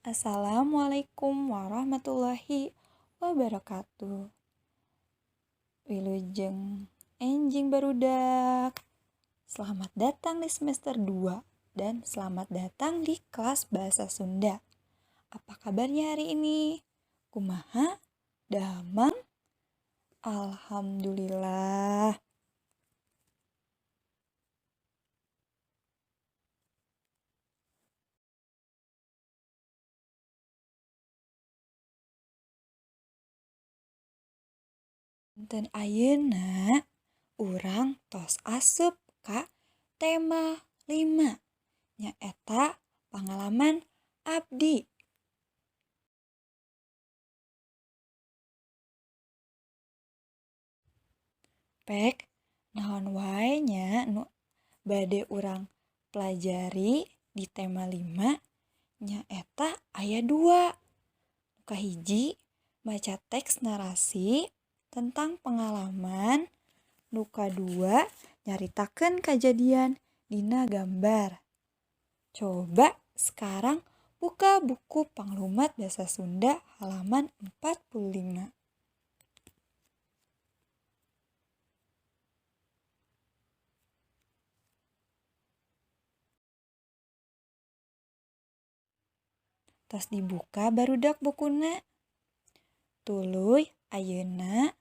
Assalamualaikum warahmatullahi wabarakatuh. Wilujeng enjing barudak. Selamat datang di semester 2 dan selamat datang di kelas Bahasa Sunda. Apa kabarnya hari ini? Kumaha? Damang? Alhamdulillah. Dinten ayeuna urang tos asup ka tema 5, nyaeta pangalaman abdi. Pek, naon wae nya nu bade urang pelajari di tema 5, nyaeta aya 2. Nu kahiji, maca teks narasi tentang pengalaman. Nu kadua, nyaritakeun kajadian dina gambar. Coba sekarang buka buku Panglumat Bahasa Sunda halaman 45. Tos dibuka barudak bukuna. Tuluy ayeuna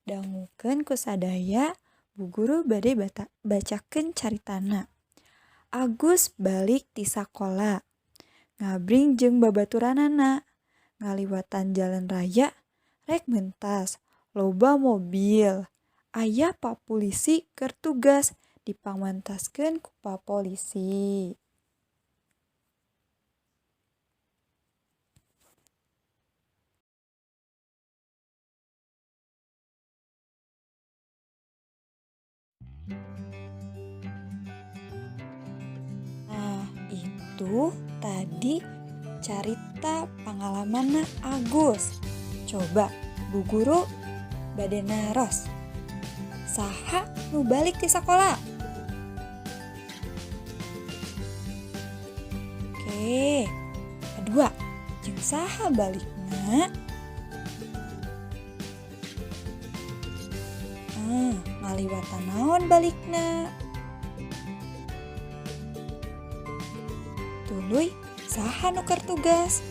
dangukeun ku sadaya, Bu Guru bade bacakeun caritana. Agus balik ti sakola, ngabring jeung babaturanana. Ngaliwatan jalan raya rek mentas, loba mobil. Aya pak pulisi keur tugas, dipangmentaskeun ku pak polisi. Nah, itu tadi carita pangalamanna Agus. Coba Bu Guru bade naros. Saha nu balik ti sakola? Oke, kedua, jeung saha balikna? Ngaliwatan naon balikna? Tuluy saha nu keur tugas?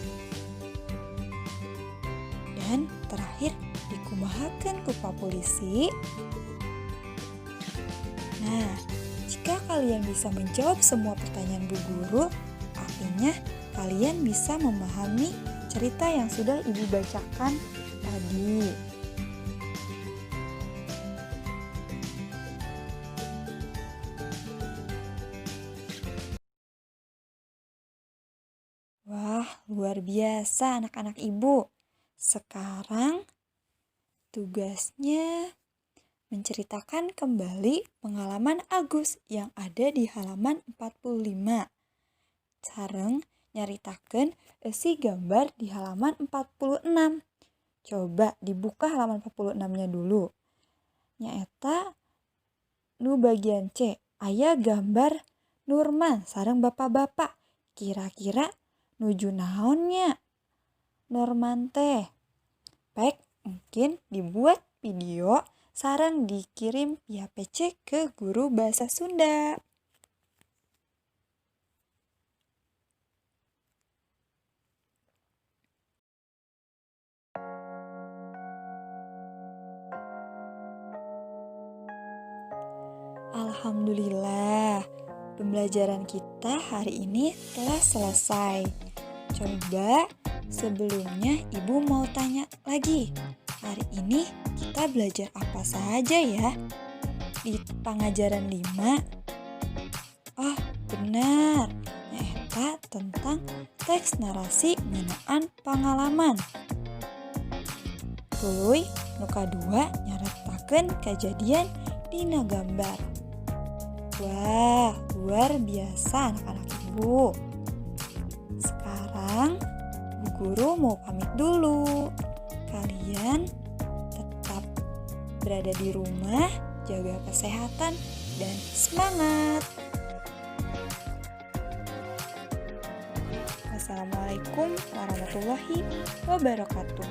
Dan terakhir dikumahakeun ku pak polisi? Nah, jika kalian bisa menjawab semua pertanyaan Bu Guru, artinya kalian bisa memahami cerita yang sudah Ibu bacakan tadi. Wah, luar biasa anak-anak Ibu. Sekarang tugasnya menceritakan kembali pengalaman Agus yang ada di halaman 45. Sareng nyaritakeun eusi gambar di halaman 46. Coba dibuka halaman 46-nya dulu. Nyaeta nu bagian C, aya gambar Nurman sareng bapak-bapak. Kira-kira nuju naonnya Norman teh? Pek mungkin dibuat video sareng dikirim via PC ke guru bahasa Sunda. Alhamdulillah, pembelajaran kita hari ini telah selesai. Coba sebelumnya Ibu mau tanya lagi. Hari ini kita belajar apa saja ya? Di pangajaran 5. Oh, benar. Nyaeta tentang teks narasi ngeunaan pangalaman. Tuluy nu kadua nyaritakeun kajadian dina gambar. Wah, luar biasa anak-anak Ibu. Sekarang Bu Guru mau pamit dulu. Kalian tetap berada di rumah, jaga kesehatan, dan semangat. Wassalamualaikum warahmatullahi wabarakatuh.